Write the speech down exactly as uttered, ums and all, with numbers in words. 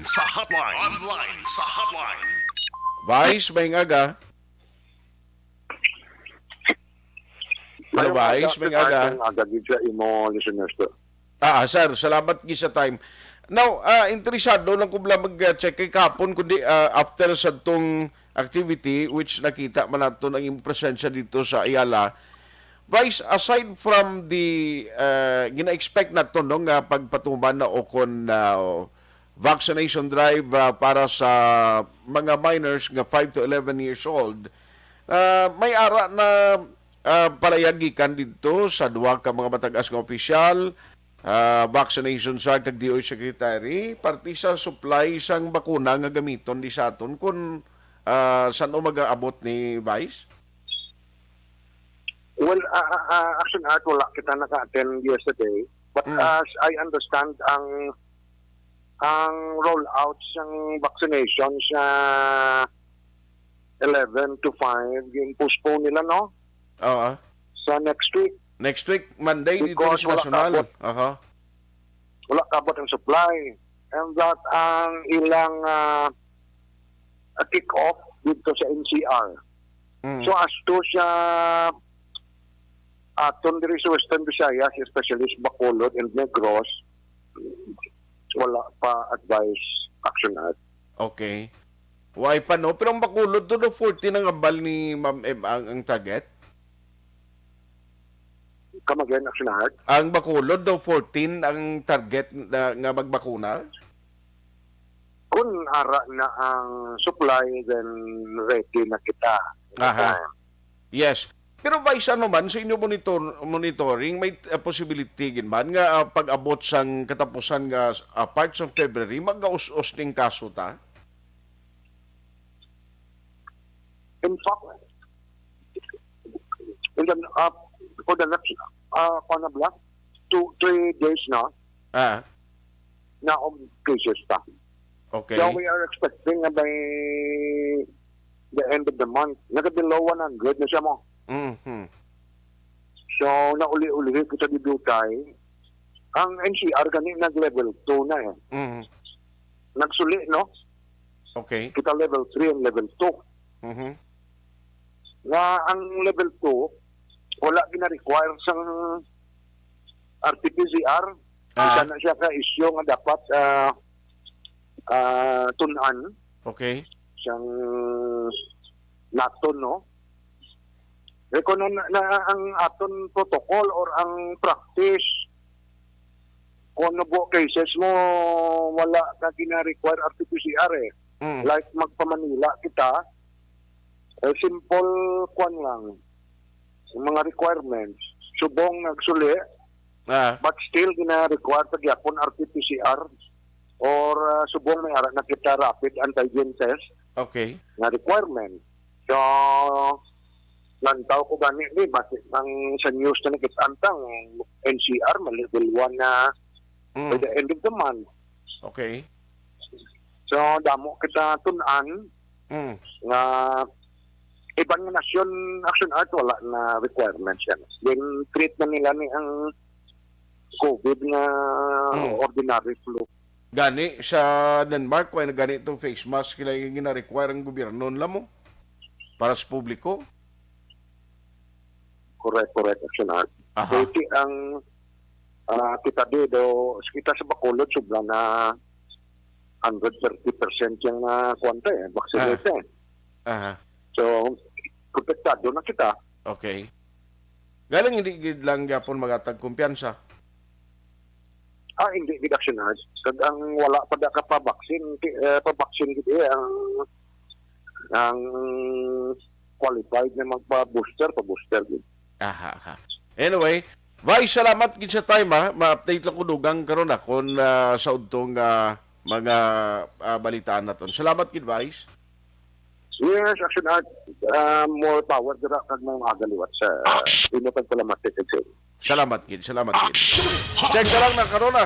Sa hotline. Online sa hotline. Vice, may aga. Hello, Mayong aga, Vice, may Sir aga. Art, mayong aga gid sa imo listeners to. Ah, sir, salamat gid sa time. Now, ah, interesado lang ko bala mag-check kay kapon, kundi, ah, after sa tong activity, which nakita man naton ang imong presensya dito sa Ayala. Vice, aside from the, ah, gina-expect naton, no, nga pagpatuman na o kon, ah, vaccination drive, ah, para sa mga minors nga five to eleven years old, ah, may ara na, ah, palayag gikan didto sa duha ka mga matagas nga opisyal, ah, vaccination sa kag D O H secretary, parte sa supply sang bakuna nga gamiton di sa aton kun, ah, san-o mag-aabot ni Vice? Well, ah, ah, ah, Action Art, wala kita naka-attend yesterday. But Mm. as I understand, ang, ang rollout sang vaccination sa eleven to five, gin-postpone nila, no? Oo. Sa next week. Next week, Monday, dito Because sa wala nasyonal. Kabot. Aha. Wala kabot ang supply. And that ang ilang, ah, kick-off dito sa N C R. Mm. So, as to sa aton diri sa Western Visayas, especially sa Bacolod and Negros, wala pa advice, Action Art. Okay. Why pa, no? Pero ang Bacolod, to the fourteen ang ambal ni Ma'am M ang, ang target? Come again, Action Art? Ang Bacolod, daw fourteen ang target na, nga magbakuna? Kung ara na ang supply, then ready na kita. Aha. Yes. Pero Vice, ano man sa inyo monitor, monitoring, may, uh, possibility gid man nga, uh, pag-abot sang katapusan nga, uh, parts of February, mag-us-us ning kaso ta? In fact, in the, uh, for the next, uh, kuwan na bala, two, three days na, Ah. na og cases ta. Okay. So we are expecting na by the end of the month, naka-below one hundred na siya mo. Mhm. So, nauli-ulihi kita didutay. Ang N C R gani nag-level two na eh. Mhm. Nagsuli, no? Okay. Kita level three and level two. Mhm. Nga ang level two, wala gina-require sang R T P C R. Ah. Isa na siya ka issue nga dapat, ah, ah, tun-an Okay. sang naton, no? Eh, kung na, na, ang aton protocol or ang practice, kung ano po cases mo, wala ka gina-require R T P C R eh. Mm. Like, magpa-Manila kita, eh, simple kwan lang. Ang mga requirements, subong nagsuli, Ah. but still gina-require pa gyapon R T P C R or, ah, subong may ara na kita rapid antigen test Okay. nga requirement. So, lantaw ko gani ni, basi ang sa news na nakita ang N C R, ma-level one na Mm. by the end of the month. Okay. So, damo kita tun-an Mm. nga iban nga nasyon, Action Art, wala na requirements yan. Then, treat na nila ni ang COVID nga Mm. ordinary flu. Gani sa Denmark, wala na gani itong face mask, kila yung gina-require ang gobyerno nila mo para sa publiko. Correct, correct, Action Art. Aha. Kaya ti ang, ah, kita di do, kita sa Bacolod, sobra na hundred thirty percent yung, ah, kuwan ta eh, vaccinated. Ah. Aha. So, protektado na kita. Okay. Galing hindi gid lang gyapon magatag kumpiyansa. Ah, hindi gid, Action Art. Kag ang wala pa da ka pa-vaccine, ti-, eh, pa-vaccine gid eh, ang, ang qualified na magpa-booster, pa-booster gid. Aha, aha. Anyway, Vice, salamat gid sa time, ha. Ma-update lang ko dugang karon, ha, kung, ah, sa udtong, ah, mga, ah, balitaan naton. Salamat gid, Vice. Yes, Action Art. Ah, more power dira kag mga aga liwat sa Action. Imo pagpalamatik kag sa inyo. Salamat gid, salamat gid. Action. Check na lang na karon, ha.